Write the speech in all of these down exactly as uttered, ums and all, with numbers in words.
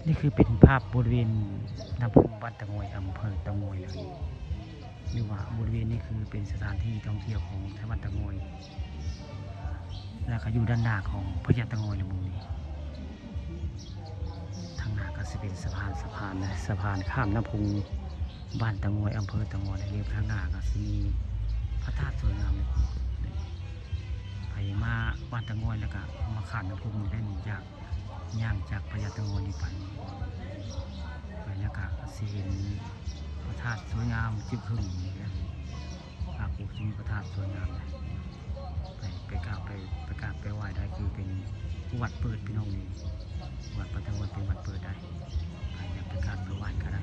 นี่คือเป็นภาพบริเวณน้ำพุบ้านตะงอย อำเภอตะงอยเลย หรือว่าบริเวณนี้คือเป็นสถานที่ท่องเที่ยวของไทบ้านตะงอย แล้วก็อยู่ด้านหน้าของพญาตะงอยเลยหมู่นี้ ทางหน้าก็สิเป็นสะพาน สะพานนะ สะพานข้ามน้ำพุบ้านตะงอย อำเภอตะงอย และเลี้ยวไปข้างหน้าก็สิมีพระธาตุสวยงามเลย ไปมาบ้านตะงอยแล้วก็มาข้ามน้ำพุได้นี่ จาก ย่างจากพญาตะงอยนี่ไป ไปแล้วก็สิเห็นพระธาตุสวยงามจึกครึ้งนี่นะ ภาคภูมิจะมีพระธาตุสวยงามนะ ไป ไปกราบไป ไปกราบไปไหว้ได้ คือเป็นวัดเปิดพี่น้องนี่ วัดบ้านตะงอยเป็นวัดเปิดได้ ไปอยากไปกราบไปไหว้ก็ได้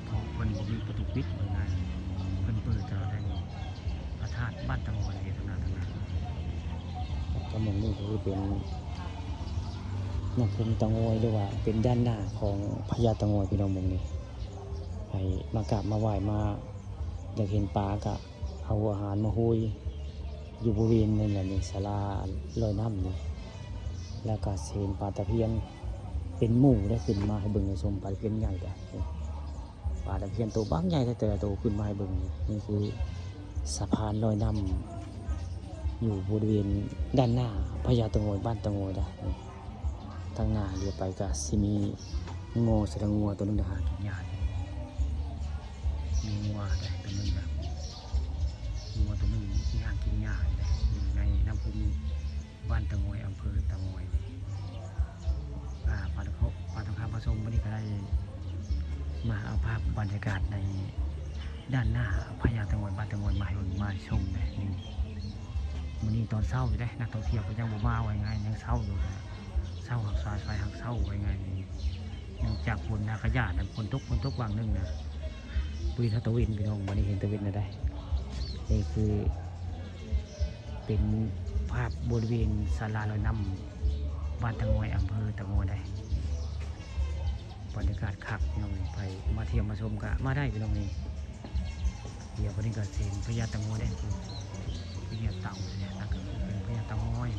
เพราะเพิ่นบ่มีประตูปิดว่าง่าย เพิ่นเปิดตลอดได้นี่ พระธาตุบ้านตะงอยเฮ็ดนาทางนั้น ก็หม่องนี้ก็คือเป็นน้ำพุตะงอย หรือว่าเป็นด้านหน้าของพญาตะงอยพี่น้องหม่องนี้ ไผมากราบมาไหว้มา อยากเห็นปลาก็เอาอาหารมาโฮยอยู่บริเวณนั่นแหละนี่ ศาลาลอยน้ำนี่ แล้วก็สิเห็นปลาตะเพียนเป็นหมู่ได้ขึ้นมาให้เบิ่งให้ชม ปลาตะเพียนใหญ่ได้ ปลาตะเพียนโตบักใหญ่แท้ แต่ละโตขึ้นมาให้เบิ่งนี่ นี่คือสะพานลอยน้ำอยู่บริเวณด้านหน้าพญาตะงอย บ้านตะงอยนะ นี่ ทางหน้าเลี้ยวไปก็สิมีงัว แสดงงัวตัวหนึ่งเดินหากินหญ้านี่ มีงัวได้ตัวหนึ่งนะ งัวตัวหนึ่งที่หากินหญ้าได้ อยู่ในน้ำพุบ้านตะงอย อำเภอตะงอย อ่า พาทุกคน พาทุกท่านผู้ชม วันนี้ก็ได้มาเอาภาพบรรยากาศในด้านหน้าพญาตะงอย บ้านตะงอย มาให้เบิ่งมาชมเลยนี่ มื้อนี้ตอนเช้าอยู่เด้ นักท่องเที่ยวก็ยังบ่มา ว่าง่าย ยังเช้าอยู่นะ เช้าหักสาย ไฟหักเช้า ว่าง่ายนี่ เนื่องจากฝนหากะย้านะ ฝนตก ฝนตกว่างหนึ่งนะ บ่เห็นฮอดตะเว็นพี่น้อง วันนี้เห็นตะเว็นแล้วได้ นี่คือ เป็นภาพบริเวณศาลาลอยน้ำบ้านตะงอย อำเภอตะงอยได้ บรรยากาศคักพี่น้อง ไผมาเที่ยวมาชมก็มาได้พี่น้องนี่ เดี๋ยววันนี้ก็สิเห็นพญาตะงอยได้ พญาเต่าเนี่ย นั่นก็เป็นพญาเต่างอย